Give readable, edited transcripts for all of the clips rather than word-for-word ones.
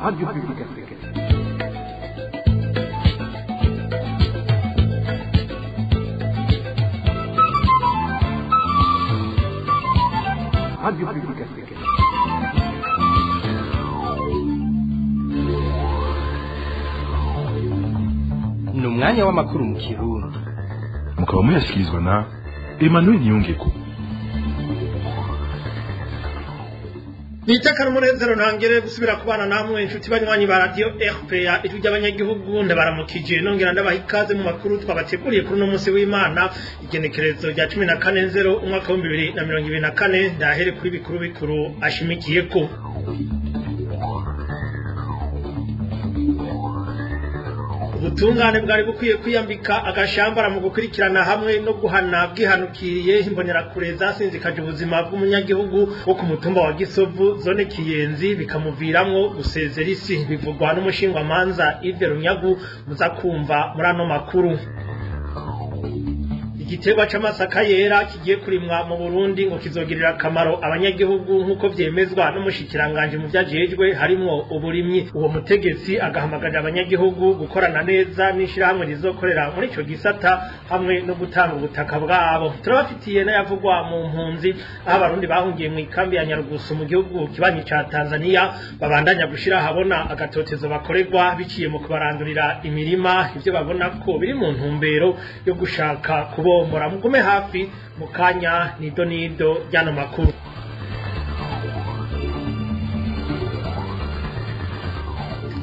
Radio Publique Africaine. Radio Publique Africaine. Ni umwanya w'amakuru mu Kirundi, mukaba muyashyikirizwa na Emmanuel Niyongeko. Nitakara umunezero ntangere gusubira kubana namwe, inshuti banywanyi ba Radio RPA, Ijwi ry'Abanyagihugu. Ndabaramukije nongera ndabaha ikaze mu makuru twabateguriye kuri uno munsi w'Imana, igenekerezo rya 14 nzero umwaka wa 2024. Ndahere kuri bikuru bikuru ashimikiyeko. Ubutungane bwari bukwiye kwiyambika agashambara mu gukurikirana hamwe no guhana bwihanukiriye imbonerakure zasinzikaje ubuzima bw'umunyagihugu wo ku mutumba wa Gisovu, zone Kiyenzi, bikamuviramwo gusezera isi. Bivugwa n'umushingwamanza Yves Runyagu, muza kumva muri ano makuru. Igiterwa c'amasaka yera kigiye kurimwa mu Burundi ngo kizogirira akamaro abanyagihugu, nk'uko vyemezwa n'umushikiranganje mu vyajejwe harimwo uburimyi. Uwo mutegetsi agahamagarira abanyagihugu gukorana neza n'ishirahamwe rizokorera muri ico gisata hamwe no gutanga ubutaka bwabo. Turabafitiye n'ayavugwa mu mpunzi, aho Abarundi bahungiye mu ikambi ya Nyarugusu mu gihugu kibanyi ca Tanzania babandanya gushira ahabona agatotezo bakorerwa biciye mu kubarandurira imirima, ivyo babona ko biri mu ntumbero yo gushaka kubombora. Mugume hafi, mu kanya nido nido ry'ano makuru.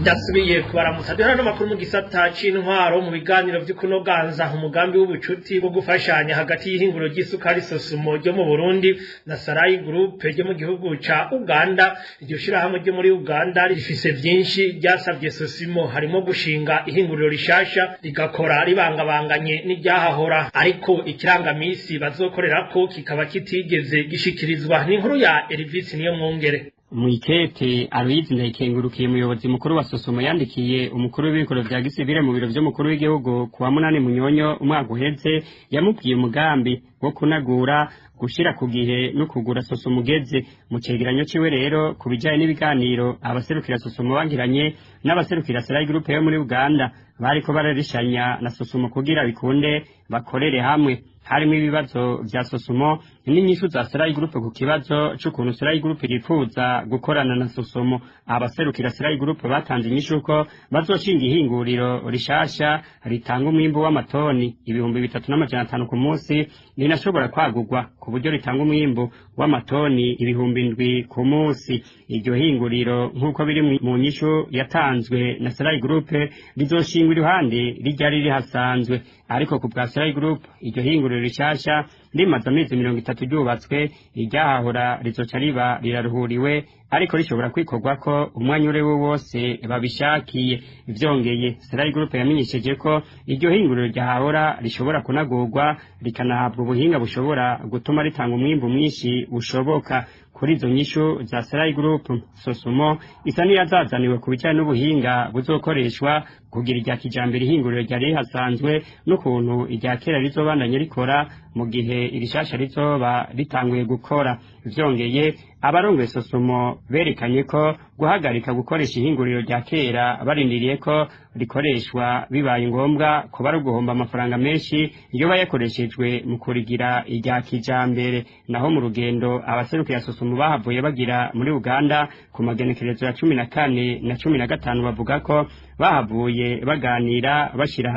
Ndasubiye kubaramutsa. Duhera no makuru mu gisata c'intwaro. Mu biganiro vy'ukunoganza umugambi w'ubucuti bwo gufashanya hagati y'ihinguro ry'isukari Sosumo ryo mu Burundi na Sarai Group ryo mu gihugu ca Uganda, iryo shirahamwe ryo muri Uganda rifise vyinshi ryasavye Sosimo, harimo gushinga ihinguriro rishasha rigakora ribangabanganye n'iryahahora, ariko ikirangamisi bazokorerako kikaba kitigeze gishikirizwa. Ni inkuru ya Elvis Niyo Mwongere. Mwikete Aloyizi Ndayikengurukiye, umuyobozi mukuru wa Sosomo, yandikiye umukuru w'ibikoro vya gisivile mu biro vy'umukuru w'igihugu kuwa 8 Munyonyo umwaka uheze, yamubwiye umugambi wo kunagura, gushira ku gihe no kugura Sosomo ugeze. Mu cegeranyo ciwe rero ku bijanye n'ibiganiro abaserukira Sosomo bagiranye n'abaserukira Sarai Group yo muri Uganda, bariko bararishanya na Sosomo kugira bikunde bakorere hamwe, harimo ibibazo vya Sosomo n'inyishu za Sarai Group ku kibazo c'ukuntu Sarai Group yifuza gukorana na Sosomo. Abaserukira Sarai Group batanze inyishu ko bazoshinga ihinguriro rishasha ritanga umwimbu w'amatoni 3500 ku munsi, rinashobora kwagurwa ku buryo ritanga umwimbu w'amatoni 7000 ku munsi. Iryo hinguriro, nk'uko biri mu nyishu yatanzwe na Sarai Group, rizoshingwa iruhande ryari rihasanzwe. Ariko ku bwa Sarai Group, iryo hinguriro rishasha rimaze amezi 30 ryubatswe, iryahahora rizoca riba riraruhuriwe, ariko rishobora kwikorwako umwanya uriwo wose babishakiye. Vyongeye, Sarai Group yamenyesheje ko iryo hinguriro ryahahora rishobora kunagurwa, rikanahabwa ubuhinga bushobora gutuma ritanga umwimbu mwinshi ushoboka. Kuri izo nyishu za Sarai Group, Sosumo isa n'iyazazaniwe ku bijanye n'ubuhinga buzokoreshwa kugira irya kijambere ihinguriro ryari rihasanzwe, n'ukuntu irya kera rizobandanya rikora mu gihe irishasha rizoba ritanguye gukora. Vyongeye, abarongoye Sosumo berekanye ko guhagarika gukoresha ihinguriro rya kera barindiriye ko rikoreshwa bibaye ngombwa kuba ari uguhomba amafaranga menshi iyo bayakoreshejwe mu kurigira irya kijambere. Naho mu rugendo abaserukira Sosumo bahavuye bagira muri Uganda ku magenekerezo ya 14 na 15, bavuga ko bahavuye baganira bashira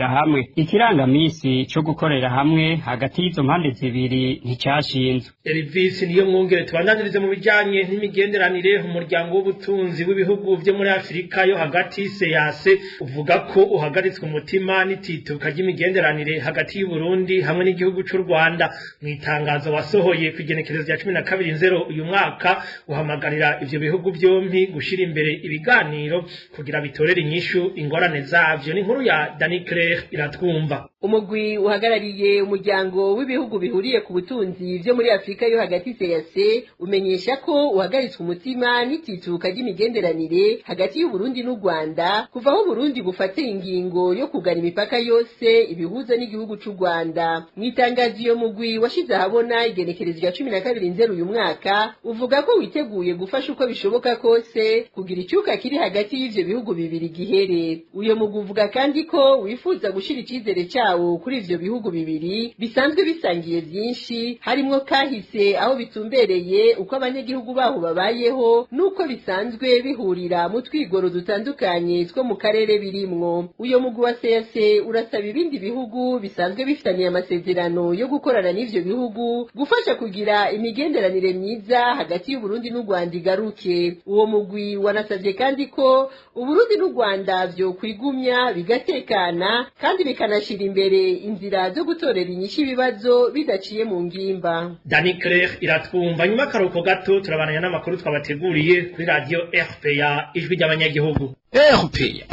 hamwe ikirangamisi co gukorera hamwe hagati y'izo mpande zibiri nticyashinzwe. Elvis Niyo Mwongere. Tubandanirize mu bijanye n'imigenderanire. Umuryango w'ubutunzi w'ibihugu vyo muri Afrika yo hagati, CEEAC, uvuga ko uhagaritswe umutima n'itituka ry'imigenderanire hagati y'u Burundi hamwe n'igihugu c'u Rwanda. Mu itangazo wasohoye ku igenekerezo rya 12 nzero uyu mwaka, uhamagarira ivyo bihugu vyompi gushira imbere ibiganiro kugira bitorere inyishu ingorane zavyo. Ni inkuru ya Dani Claire Iratwumva. Umugwi uhagarariye umuryango w'ibihugu bihuriye ku butunzi vy'ubutunzi vyo muri Afrika yo hagati CAC umenyesha ko uhagaritswe umutima n'itituka ry'imigenderanire hagati y'u Burundi n'u Rwanda kuva aho Burundi bufate ingingo yo kugara imipaka yose ibihuza n'igihugu c'u Rwanda. Mw'itangazo iyo mugwi washize ahabona igenekerezo rya 12 Nzero uyu mwaka uvuga ko witeguye gufasha uko bishoboka kose kugira icyuka kiri hagati y'ivyo bihugu bibiri gihere. Uyo mugwi uvuga kandi ko wifuza gushira icizere cawo kuri ivyo bihugu bibiri bisanzwe bisangiye vyinshi, harimwo kahise aho bitumbereye uko abanyagihugu baho babayeho nuko bisanzwe bihurira mu twigoro dutandukanye two mu karere birimwo. Uyo mugwi wa CAC urasaba ibindi bihugu bisanzwe bifitaniye amasezerano yo gukorana n'ivyo bihugu gufasha kugira imigenderanire myiza hagati y'u Burundi n'u Rwanda igaruke. Uwo mugwi wanasavye kandi ko Uburundi n'u Rwanda vyo kwigumya bigatekana kandi bikanashira imbere inzira zo gutorera inyishu ibibazo bidaciye mu ngimba. Dani Claire iratwumva. Nyuma karuko gato turabananya n'amakuru twabateguriye kuri radio RPA, ijwi ry'abanyagihugu. RPA.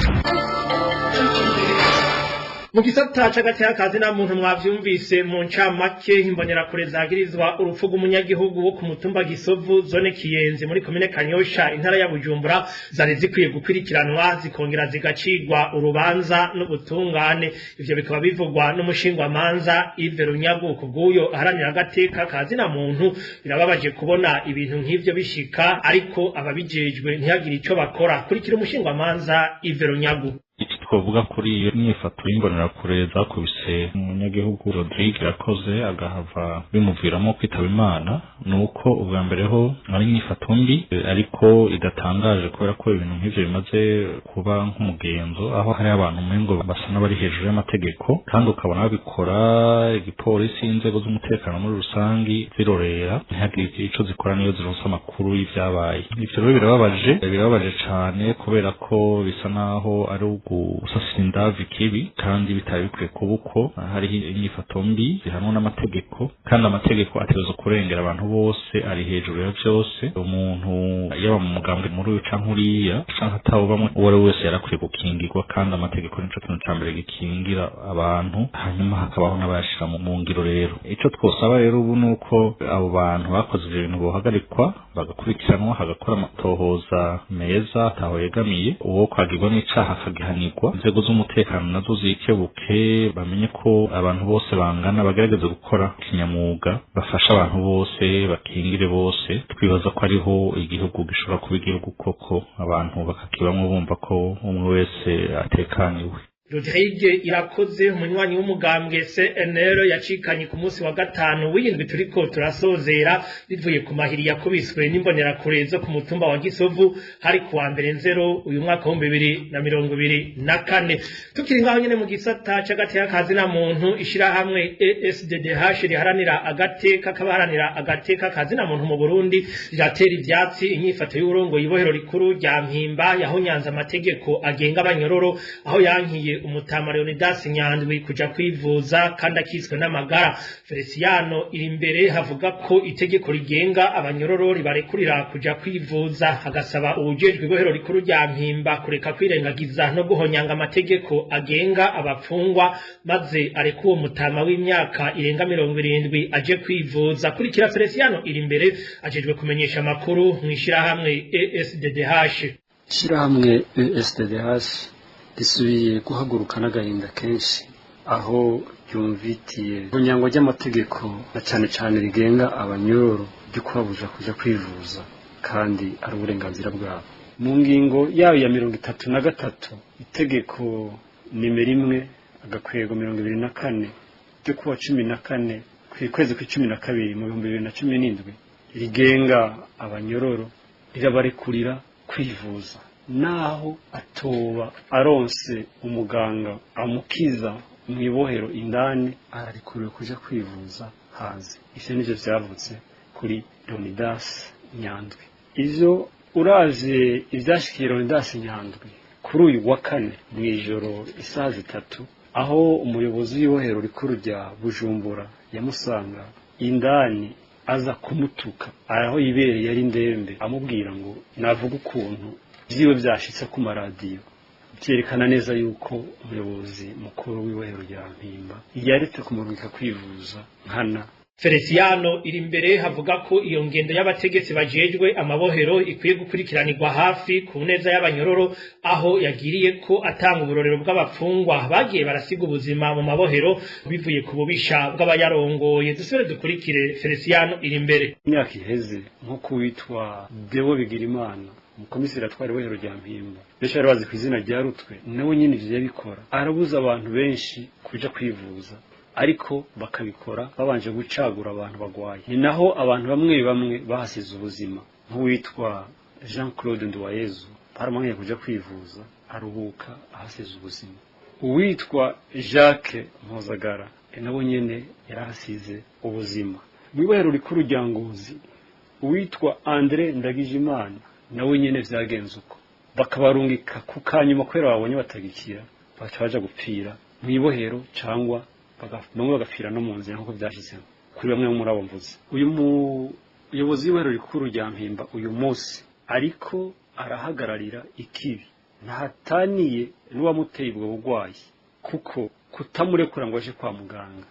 Mu gisata c'agateka na muntu mwavyumvise mu ncamake, imbonerakure zagirizwa urupfu rw'umunyagihugu wo ku mutumba Gisovu, zone Kiyenzi, muri komine Kanyosha, intara ya Bujumbura, zari zikwiye gukurikiranwa zikongera zigacigwa urubanza n'ubutungane. Ivyo bikaba bivugwa n'umushingwamanza Yves Runyagu. Kubw'uyo aharanira agateka kazina muntu, birababaje kubona ibintu nk'ivyo bishika ariko ababijejwe ntihagire ico bakora. Kurikira umushingwamanza Yves Runyagu. Iki twavuga kuri iyo myifato y'imbonerakure zakubise umunyagihugu Rodrigue yakoze agahava bimuviramo kwitaba Imana, ni uko ubwa mbere ho ari inyifato mbi ariko idatangaje, kubera ko ibintu nk'ivyo bimaze kuba nk'umugenzo, aho hari abantu umengo basa n'abari hejuru y'amategeko, kandi ukabona babikora igipolisi, inzego z'umutekano muri rusangi zirorera, ntihagire ico zikora niyo zironse amakuru y'ivyabaye. Ivyo rero birababaje, birababaje cane, kubera ko bisa naho ari gusasira indavu ikibi kandi bitari bikwiye kuba uko. Hariho inyifato mbi zihanwa n'amategeko, kandi amategeko ategerezwa kurengera abantu bose, ari hejuru ya vyose. Umuntu yaba mu mugambwe muri uyu canke uriya canke atawubamwe, uwo ari we wese yarakwiye gukingirwa, kandi amategeko nico kintu ca mbere gikingira abantu, hanyuma hakabaho n'abayashira mu ngiro. Rero ico twosaba rero ubu ni uko abo bantu bakoze ivyo bintu bohagarikwa, bagakurikiranwa, hagakora amatohoza meza ataho yegamiye, uwo kwagirwa n'icaha akagihanirwa. Inzego z'umutekano nazo zikebuke, bamenye ko abantu bose bangana, bagerageze gukora kinyamwuga, bafashe abantu bose, bakingire bose. Twibaza ko ariho igihugu gishobora kuba igihugu koko, abantu bakakibamwo bumva ko umwe wese atekaniwe. Rodrigue Irakoze, umunywanyi w'umugambwe CNL, yacikanye ku munsi wa gatanu w'indwi turiko turasozera bivuye ku mahiri yakubiswe n'imbonerakure zo ku mutumba wa Gisovu, hari ku wa mbere Nzero uyu mwaka wa 2024. Tukiri ngaho nyene mu gisata c'agateka kazina muntu, ishirahamwe ESDDH riharanira agateka k'abaharanira agateka kazina muntu mu Burundi riratera ivyatsi inyifato y'urongo ibohero rikuru rya Mpimba yahonyanze amategeko agenga abanyororo, aho yankiye umutama Leonidas Nyandwi kuja kwivuza kandi akiswe n'amagara. Feliciano iri imbere havuga ko itegeko rigenga abanyororo ribarekurira kuja kwivuza, agasaba uwujejwe ibohero rikuru rya Mpimba kureka kwirengagiza no guhonyanga amategeko agenga abapfungwa, maze areka uwo mutama w'imyaka irenga 70 aje kwivuza. Kurikira Feliciano iri imbere ajejwe kumenyesha amakuru mw'ishirahamwe ESDDH. Ishirahamwe ESDDH risubiye guhaguruka n'agahinda kenshi aho ryumvitiye ihonyangwa ry'amategeko na cane cane rigenga abanyororo ryo kubabuza kuja kwivuza kandi ari uburenganzira bwabo. Mu ngingo yayo ya 33 itegeko nimero 1/24 ryo kuwa 14 kwezi kw'icumi na kabiri mu 2017 rigenga abanyororo rirabarekurira kwivuza naho atoba aronse umuganga amukiza mw'ibohero indani, ararekuriwe kuja kwivuza hanze. Ivyo nivyo vyavutse kuri Leonidas Nyandwi. Ivyo uravye ivyashikiye Leonidas Nyandwi kuri uyu wa kane mw'ijoro isaha 3, aho umuyobozi w'ibohero rikuru rya Bujumbura yamusanga indani aza kumutuka aho yibereye yari ndembe, amubwira ngo navuga ukuntu vyiwe vyashitse ku maradiyo, vyerekana neza yuko umuyobozi mukuru w'ibohero rya Mpimba yaretse kumurungika kwivuza nkana. Feliciano iri imbere havuga ko iyo ngendo y'abategetsi bajejwe amabohero ikwiye gukurikiranirwa hafi ku neza y'abanyororo, aho yagiriye ko atanga uburorero bw'abapfungwa bagiye barasiga ubuzima mu mabohero bivuye ku bubisha bw'abayarongoye. Dusubire dukurikire Feliciano iri imbere. Imyaka iheze nko kuwitwa Deo Bigirimana, umukomiseri atwara ibohero rya Mpimba, benshi bari bazi ku izina rya Rutwe, nawe nyine ivyo yabikora arabuza abantu benshi kuja kwivuza, ariko bakabikora babanje gucagura abantu bagwaye. Ni naho abantu bamwe bamwe bahasize ubuzima, nk'uwitwa Jean Claude Nduwayezu baramwankiye kuja kwivuza, aruhuka ahasize ubuzima. Uwitwa Jacques Mpozagara nabo nyene yarahasize ubuzima. Mw'ibohero rikuru rya Ngozi, uwitwa Andre Ndagijimana nawe nyene vyagenze uko, bakabarungika ku kanyuma kubera babonye batagikira, baca baja gupfira mw'ibohero cangwa bamwe bagapfira no mu nzira, nk'uko vyashitse kuri bamwe muri abo mvuze. Uyu muyobozi w'ibohero rikuru rya Mpimba uyu munsi ariko arahagararira ikibi, ntahataniye n'uwamuteye ubwo burwayi, kuko kutamurekura ngo aje kwa muganga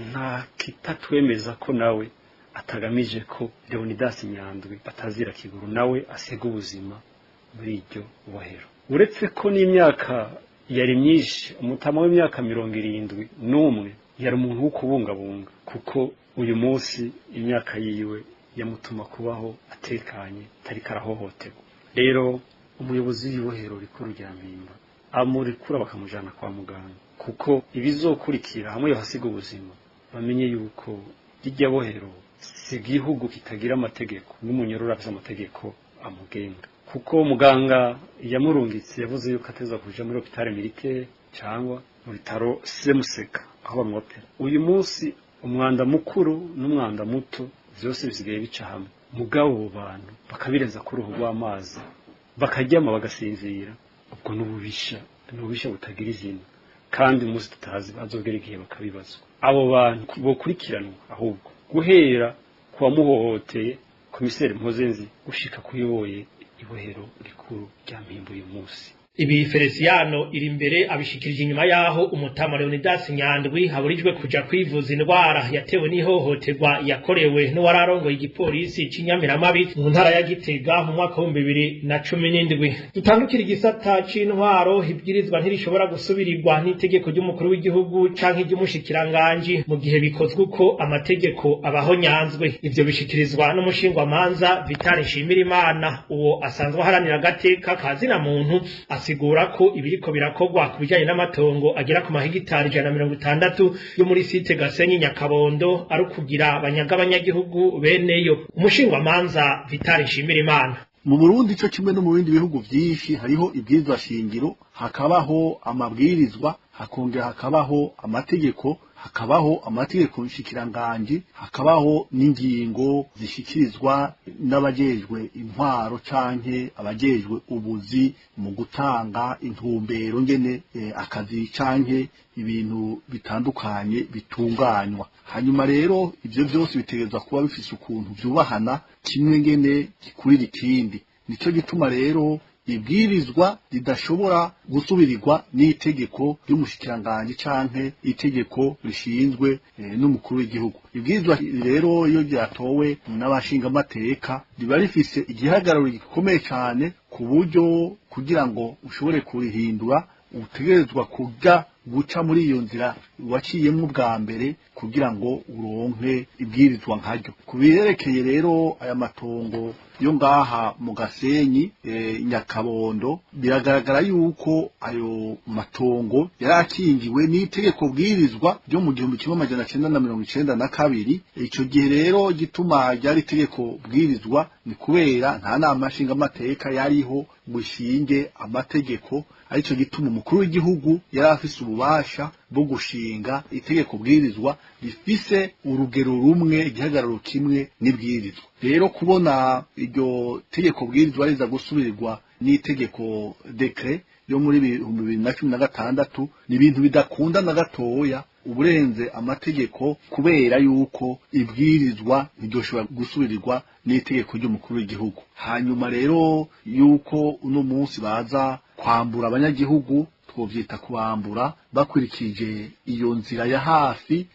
nta kitatwemeza ko nawe atagamije ko Leonidas Nyandwi batazira kiguru nawe asiga ubuzima muri iryo bohero. Uretse ko n'imyaka yari myinshi, umutama w'imyaka 71 yari umuntu wo kubungabunga, kuko uyu munsi imyaka yiwe yamutuma kubaho atekanye atariko arahohoterwa. Rero umuyobozi w'ibohero rikuru rya Mpimba amurekura bakamujana kwa muganga, kuko ibizokurikira hamwe yohasiga ubuzima bamenye yuko irya bohero si igihugu kitagira amategeko, n'umunyororo afise amategeko amugenga. Kuko muganga yamurungitse yavuze yuko ateza kuja muri hôpital militaire cyangwa mu bitaro Semuseka aho bamwopera. Uyu munsi umwanda mukuru n'umwanda muto vyose bisigaye bica hamwe, mugabo abo bantu bakabirenza ku ruhu rw'amazi, bakaryama bagasinzira. Ubwo n'ububisha, n'ububisha butagira izina, kandi umunsi tutazi bazogera igihe bakabibazwa. Abo bantu bokurikiranwa ahubwo guhera ku wamuhohoteye komiseri Mpozenzi gushika kuyoboye ibohero rikuru rya Mpimba uyu munsi. Ibi Feliciano iri imbere abishikirije inyuma yaho umutama Leonidas Nyandwi haburijwe kuja kwivuza indwara yatewe n'ihohoterwa yakorewe n'uwararongoye igipolisi c'Inyamiramabi mu ntara ya Gitega mu mwaka wa 2017. Dutandukira igisata c'intwaro. Ibwirizwa ntirishobora gusubirirwa n'itegeko ry'umukuru w'igihugu canke iry'umushikiranganji mu gihe bikozwe uko amategeko abaho nyanzwe. Ivyo bishikirizwa n'umushingwamanza Vital Nshimirimana, uwo asanzwe aharanira agateka ka zina muntu, asigura ko ibiriko birakorwa ku bijanye n'amatongo agera ku mahegitari 160 yo muri site Gasenyi Nyakabondo ari ukugira banyaga abanyagihugu beneyo. Umushingwamanza Vital Nshimirimana: Mu Burundi cyo kimwe no mu bindi bihugu byinshi hariho ibwirizwa shingiro, hakabaho amabwirizwa, hakongera hakabaho amategeko, hakabaho amategeko nshikiranganji, hakabaho n'ingingo zishikirizwa n'abajejwe intwaro canke abajejwe ubuzi mu gutanga intumbero ngene akazi canke ibintu bitandukanye bitunganywa. Hanyuma rero ivyo vyose bitegerezwa kuba bifise ukuntu vyubahana, kimwe ngene gikurira ikindi. Nico gituma rero ibwirizwa ridashobora gusubirirwa n'itegeko ry'umushikiranganji canke itegeko rishinzwe n'umukuru w'igihugu. Ibwirizwa rero iyo ryatowe n'abashingamateka riba rifise igihagararo gikomeye cane, ku buryo kugira ngo ushobore kurihindura utegerezwa kuja guca muri iyo nzira waciyemwo bwa mbere kugira ngo uronke ibwirizwa nkaryo. Ku birerekeye rero aya matongo yo ngaha mu Gasenyi Nyakabondo, biragaragara yuko ayo matongo yari akingiwe n'itegeko bwirizwa ryo mu 1992. Ico gihe rero gituma ryari itegeko bwirizwa ni kubera nta nama nshingamateka yariho ngo ishinge amategeko, arico gituma umukuru w'igihugu yari afise ububasha bwo gushinga itegeko bwirizwa rifise urugero rumwe, igihagararo kimwe n'ibwirizwa. Rero kubona iryo tegeko bwirizwa riza gusubirirwa n'itegeko décret yo muri 2016 ni ibintu bidakunda na gatoya, uburenze amategeko, kubera yuko ibwirizwa ntiryoshobora gusubirirwa n'itegeko ry'umukuru w'igihugu. Hanyuma rero yuko uno munsi baza kwambura abanyagihugu, twovyita kubambura bakurikije iyo nzira ya hafi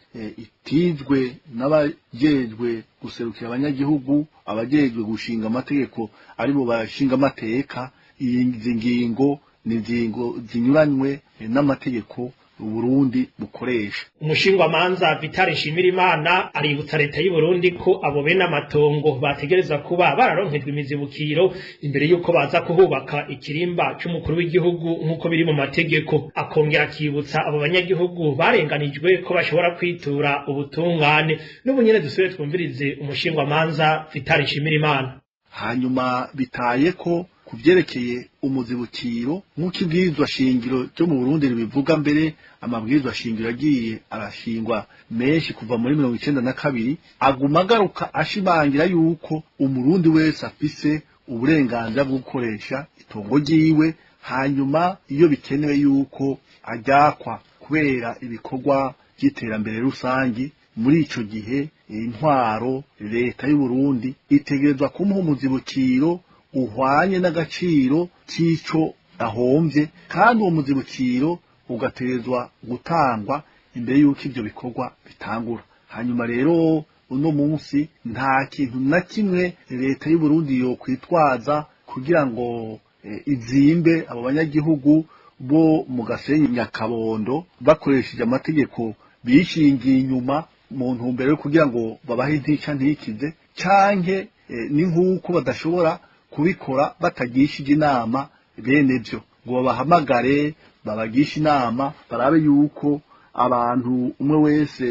itizwe n'abajejwe guserukira abanyagihugu, abajejwe gushinga amategeko aribo bashinga amateka. Izi ngingo ni ingingo zinyuranywe n'amategeko Burundi bukoresha. Umushingwamanza Vital Nshimirimana aributsa leta y'u Burundi ko abo bene amatongo bategereza kuba bararonkejwe imizibukiro imbere y'uko baza kuhubaka ikirimba c'umukuru w'igihugu nk'uko biri mu mategeko. Akongera akibutsa abo banyagihugu barenganijwe ko bashobora kwitura ubutungane. N'ubu nyene dusubire twumvirize umushingwamanza Vital Nshimirimana. Hanyuma bitaye ko kuvyerekeye umuzibukiro nk'uko ibwirizwa shingiro ryo mu Burundi ribivuga, mbere amabwirizwa shingiro agiye arashingwa menshi kuva muri 1992 aguma agaruka ashimangira yuko umurundi wese afise uburenganzira bwo gukoresha itongo ryiwe, hanyuma iyo bikenewe yuko aryakwa kubera ibikorwa by'iterambere rusangi, muri ico gihe intwaro leta y'u Burundi itegerezwa kumuha umuzibukiro uhwanye n'agaciro k'ico ahomvye, kandi uwo muzibukiro ugaterezwa gutangwa imbere y'uko ivyo bikorwa bitangura. Hanyuma rero uno munsi nta kintu na kimwe leta y'u Burundi yo kwitwaza kugira ngo izimbe abo banyagihugu bo mu Gasenyi Nyakabondo bakoresheje amategeko bishingiye inyuma mu ntumbero yo kugira ngo babahe intica ntikize, canke ni nk'uko badashobora kubikora batagishije inama bene byo, ngo babahamagare babagishe inama barabe yuko abantu umwe wese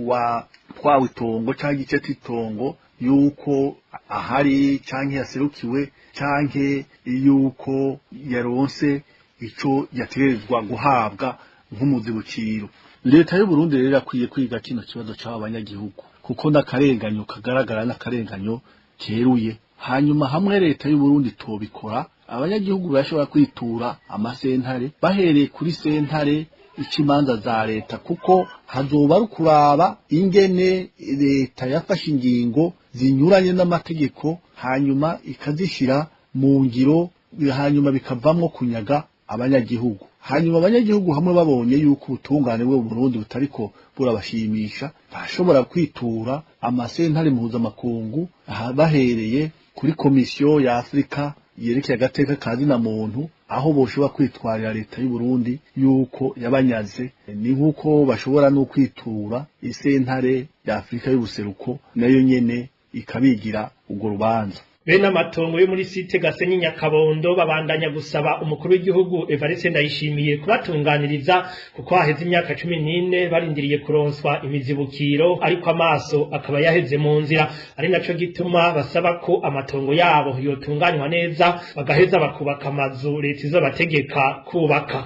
watwawe itongo canke igice c'itongo yuko ahari canke yaserukiwe canke yuko yaronse ico yategerezwa guhabwa nk'umuzibukiro. Leta y'u Burundi rero irakwiye kwiga kino kibazo c'aba banyagihugu, kuko n'akarenganyo kagaragara n'akarenganyo keruye. Hanyuma hamwe leta y'u Burundi tobikora, abanyagihugu bashobora kwitura amasentare bahereye kuri sentare ikimanza za leta, kuko hazoba ari kuraba ingene leta yafashe ingingo zinyuranye n'amategeko hanyuma ikazishira mu ngiro, hanyuma bikavamwo kunyaga abanyagihugu. Hanyuma abanyagihugu hamwe babonye yuko ubutungane bwo Burundi butariko burabashimisha, bashobora kwitura amasentare mpuzamakungu bahereye kuri komisiyo ya Afrika yerekeye agateka ka zina muntu, aho boshobora kwitwarira leta y'u Burundi yuko yabanyaze. Ni nkuko bashobora no kwitura isentare ya Afrika y'ubuseruko nayo nyene ikabigira urwo rubanza. Bene amatongo yo muri site Gasenyi Nyakabondo babandanya gusaba umukuru w'igihugu Evariste Ndayishimiye kubatunganiriza, kuko haheze imyaka 14 barindiriye kuronswa imizibukiro, ariko amaso akaba yaheze mu nzira. Ari naco gituma basaba ko amatongo yabo yotunganywa neza, bagaheza bakubaka amazu leta izobategeka kubaka.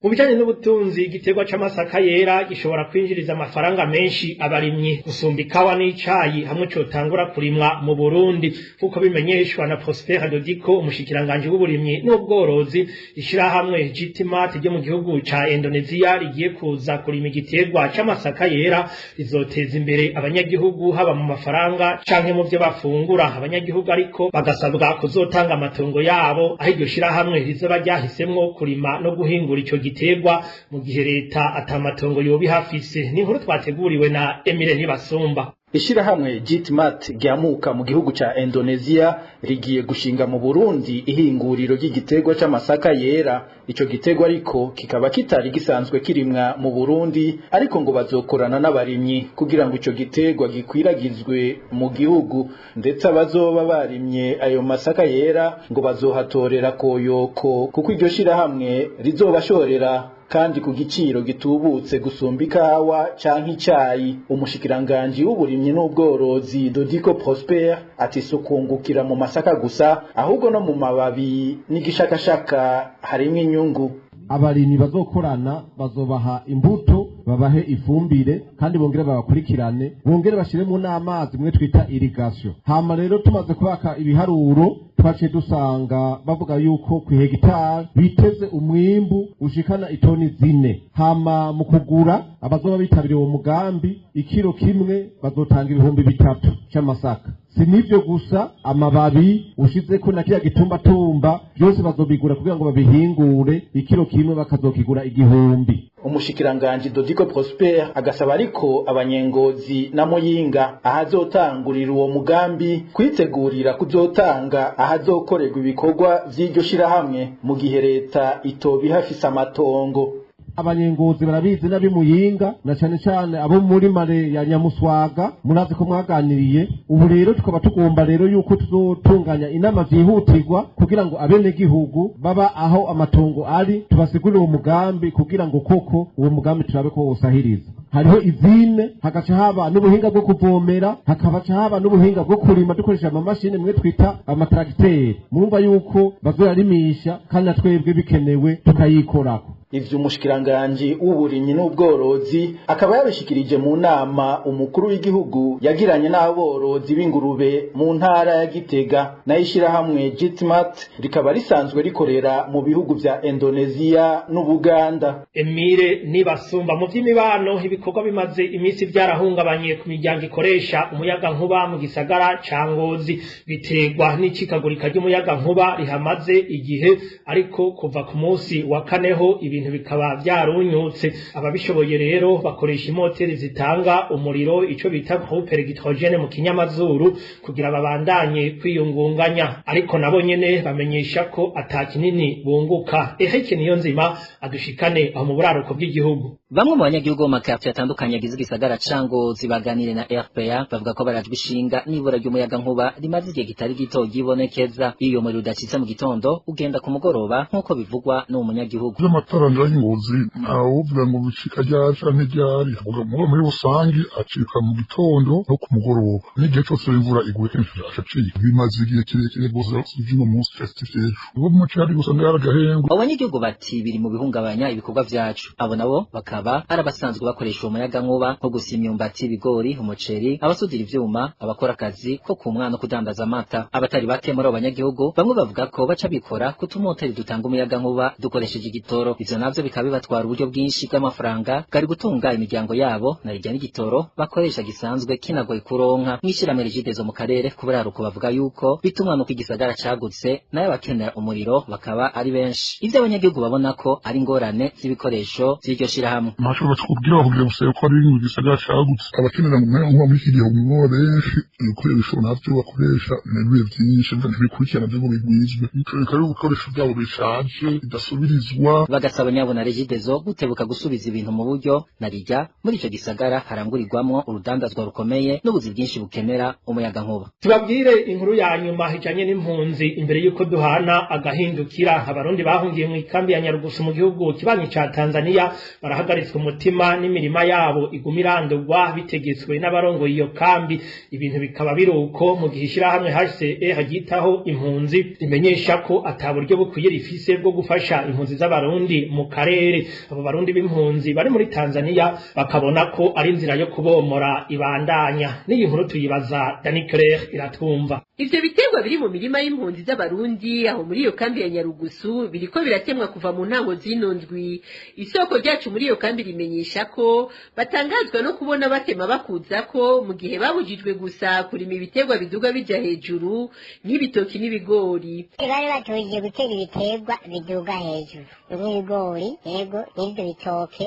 Mu bijanye n'ubutunzi, igiterwa c'amasaka yera gishobora kwinjiriza amafaranga menshi abarimyi gusumba ikawa n'icayi hamwe cotangura kurimwa mu Burundi, kuko bimenyeshwa na Prosper Dodiko, umushikiranganje w'uburimyi n'ubworozi. Ishirahamwe Gitimat ryo mu gihugu ca Indonesia rigiye kuza kurima igiterwa c'amasaka yera rizoteza imbere abanyagihugu haba mu mafaranga canke mu vyo bafungura. Abanyagihugu ariko bagasabwa kuzotanga amatongo yabo aho iryo shirahamwe rizoba ryahisemwo kurima no guhingura ico giterwa, mu gihe leta atamatongo yoba ihafise. Ni inkuru twateguriwe na Emile Ntibasumba. Ishirahamwe Gitmat ryamuka mu gihugu ca Indonesia rigiye gushinga mu Burundi ihinguriro ry'igiterwa c'amasaka yera. Ico giterwa ariko kikaba kitari gisanzwe kirimwa mu Burundi, ariko ngo bazokorana n'abarimyi kugira ngo ico giterwa gikwiragizwe mu gihugu, ndetse abazoba barimye ayo masaka yera ngo bazohatorera koyoko, kuko iryo shirahamwe rizobashorera kandi ku giciro gitubutse gusumba ikawa canke icayi. Umushikiranganji w'uburimyi n'ubworozi Dodiko Prosper ati sukungukira mu masaka gusa, ahubwo no mu mababi n'igishakashaka harimwo inyungu. Abarimyi bazokorana bazobaha imbuto, babahe ifumbire, kandi bongere babakurikirane, bongere bashiremo n'amazi mwe twita irrigation. Hama rero tumaze kubaka ibiharuro twaciye dusanga bavuga yuko ku hegitari biteze umwimbu ushikana itoni 4. Hama mu kugura abazoba bitabiriye uwo mugambi ikiro kimwe bazotanga 3000 c'amasaka. Si nivyo gusa, amababi ushizeko na kiriya gitumbatumba byose bazobigura kugira ngo babihingure, ikiro kimwe bakazokigura 1000. Umushikiranganji Dodico Prosper agasaba ariko abanyengozi na Muyinga ahazotangurira uwo mugambi kwitegurira kuzotanga ahazokorerwa ibikorwa vy'iryo shirahamwe mu gihe leta itobihafise amatongo. Abanyengozi barabizi n'abimuyinga na cane cane abo muri mare ya Nyamuswaga, murazi ko mwaganiriye. Ubu rero tukaba tugomba rero yuko tuzotunganya inama vyihutirwa kugira ngo abenegihugu baba aho amatongo ari tubasigurire uwo mugambi, kugira ngo koko uwo mugambi turabe ko wosahiriza. Hariho izine, hagaca haba n'ubuhinga bwo kuvomera, hakabaca haba n'ubuhinga bwo kurima dukoresha amamashini mwe twita amatracteur. Murumva yuko bazoyarimisha kandi natwebwe bikenewe tukayikorako. Ivyo umushikiranganji w'uburimyi n'ubworozi akaba yabishikirije mu nama umukuru w'igihugu yagiranye n'aborozi b'ingurube mu ntara ya Gitega. Nayo ishirahamwe Jitmat rikaba risanzwe rikorera mu bihugu vya Indonesia n'Ubuganda. Emile Nibasumba. Mu vy'imibano, ibikorwa bimaze iminsi vyarahungabanye ku miryango ikoresha umuyaga nkuba mu gisagara ca Ngozi, biterwa n'icikagurika ry'umuyaga nkuba rihamaze igihe, ariko kuva ku munsi wa kaneho ibintu bikaba vyarunyutse. Ababishoboye rero bakoresha imoteri zitanga umuriro, ico bita groupe électrogène mu kinyamazuru, kugira babandanye kwiyungunganya, ariko nabo nyene bamenyesha ko ata kinini bunguka. Eric Niyonzima adushikane aho mu buraruko bw'igihugu. Bamwe mu banyagihugu bo mu makartier atandukanye agize igisagara ca Ngozi baganire na RPA bavuga ko barajwe ishinga n'ibura ry'umuyaga nkuba rimaze igihe kitari gito ryibonekeza. Iyo umuriro udacitse mu gitondo ugenda ku mugoroba, nk'uko bivugwa n'uwo munyagihugu. Amatara ngaho Ngozi ntawuvuga ngo bicika ryari canke ryari, muri rusangi acika mu gitondo no ku mugoroba, n'igihe cose imvura iguye kenshi acacika. Bimaze igihe kirekire rwose, vy'uno munsi festive ejo uwo mu cari gusa ngaragahengwe. Abo banyagihugu bati biri mu bihungabanya ibikorwa vyacu. Abo nabo bakaba ari abasanzwe bakoresha uwo muyaga nkuba nko gusa imyumbati, ibigori, umuceri, abasudira ivyuma, abakora akazi ko ku mwana kudandaza amata. Abatari bake muri abo banyagihugu bamwe bavuga ko baca bikora kutumoteri dutanga umuyaga nkuba dukoresheje igitoro. Ivyo navyo bikaba bibatwara uburyo bwinshi bw'amafaranga bwari gutunga imiryango yabo, na rirya n'igitoro bakoresha gisanzwe kinagoye kuronka. Mw'ishirahamwe Regideso mu karere k'uburaruko bavuga yuko bitumwa nuko igisagara cagutse, nayo abakenera umuriro bakaba ari benshi. Ivyo abanyagihugu babona ko ari ingorane z'ibikoresho vy'iryo shirahamwe. Ntacyo batubwira, bakubwira gusa yuko ari mu gisagara cagutse, abakenera umuyaga nkuba muri iki gihe umuba benshi, ibikoresho navyo bakoresha ni byinshi ntibikurikirana vyo ngo bigwizwe, bikaba ibikoresho vyabo bishaje bidasubirizwa. Bagasaba nyabona Regideso gutebuka gusubiza ibintu mu buryo, na rirya muri ico gisagara harangurirwamwo urudandazwa rukomeye n'ubuzi bwinshi bukenera umuyaga nkuba. Tubabwire inkuru ya nyuma ijanye n'impunzi imbere yuko duhana agahindukira. Abarundi bahungiye mu ikambi ya Nyarugusu mu gihugu kibanyi ca Tanzania barahagaritswe umutima n'imirima yabo iguma irandurwa bitegetswe n'abarongoye iyo kambi. Ibintu bikaba biruko mu gihe ishirahamwe HCE hagitaho impunzi rimenyesha ko ata buryo bukwiye rifise bwo gufasha impunzi z'abarundi mu karere. Abo barundi b'impunzi bari muri Tanzania bakabona ko ari inzira yo kubomora ibandanya. N'iyi nkuru tuyibaza Dani Claire iratwumva. Ivyo biterwa biri mu mirima y'impunzi z'abarundi aho muri iyo kambi ya Nyarugusu biriko biratemwa kuva mu ntango zino ndwi. Isoko ryacu muri iyo kambi rimenyesha ko batangazwa no kubona batema bakuza ko mu gihe babujijwe gusa kurima ibiterwa biduga bija hejuru nk'ibitoki n'ibigori. Bari batujije gutera ibiterwa biduga hejuru nk'ibigori, yego, n'ivyo bitoke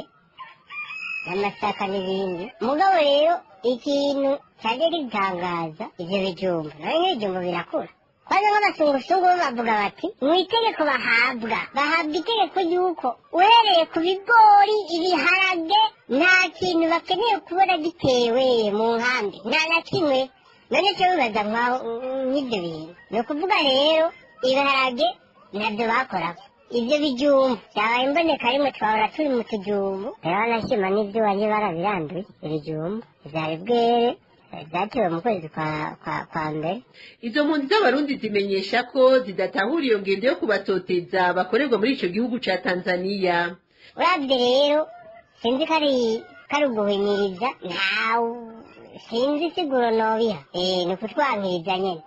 n'amasaka n'ibindi. Mugabo rero ikintu cyaje gitangaza, ivyo bijumba nawe nk'ibijumba birakura kwanza nk'abasungusungu bo bavuga bati mu itegeko bahabwa itegeko ry'uko uhereye ku bigori, ibiharage, nta kintu bakeneye kubona gitewe mu nkambi, nta na kimwe. None cyo bibaza nk'ibyo bintu ni ukuvuga rero ibiharage ntabyo bakorako, ibyo bijumba byabaye imboneka rimwe, twahora turi mu tujumbu. Rero banashima n'ibyo bari barabiranduye, ibijumba vyari bwere vyatewe mu kwezi kwa mbere. Izo mpunzi z'abarundi zimenyesha ko zidatahura iyo ngendo yo kubatoteza bakorerwa muri ico gihugu ca Tanzania. Uravye rero sinzi ko ari uguhimiriza, ntawe sinzi isiguro nobiha, ni ukutwankiriza nyene.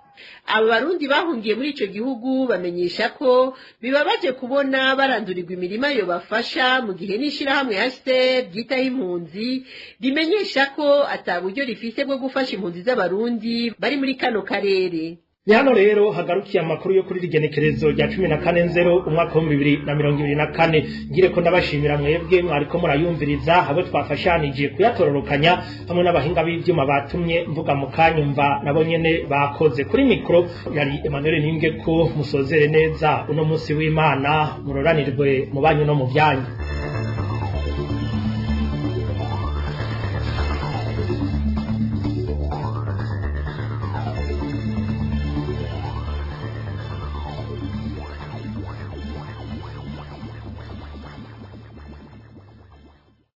Abo Barundi bahungiye muri ico gihugu bamenyesha ko bibabaje kubona barandurirwa imirima yobafasha, mu gihe n'ishirahamwe HCR ryitaho impunzi rimenyesha ko ata buryo rifise bwo gufasha impunzi z'Abarundi bari muri kano karere. Ni hano rero hagarukiye amakuru yo kuri rigenekerezo rya 14/0 umwaka wa 2024. Ngire ko ndabashimira mwebwe mwariko murayumviriza, abo twafashanije kuyatororokanya hamwe n'abahinga b'ivyuma batumye mvuga mu kanyumva, nabo nyene bakoze. Kuri mikro yari Emmanuel Ninge. Ko musozere neza uno munsi w'Imana, muroranirwe mu banyu no mu vyanyu.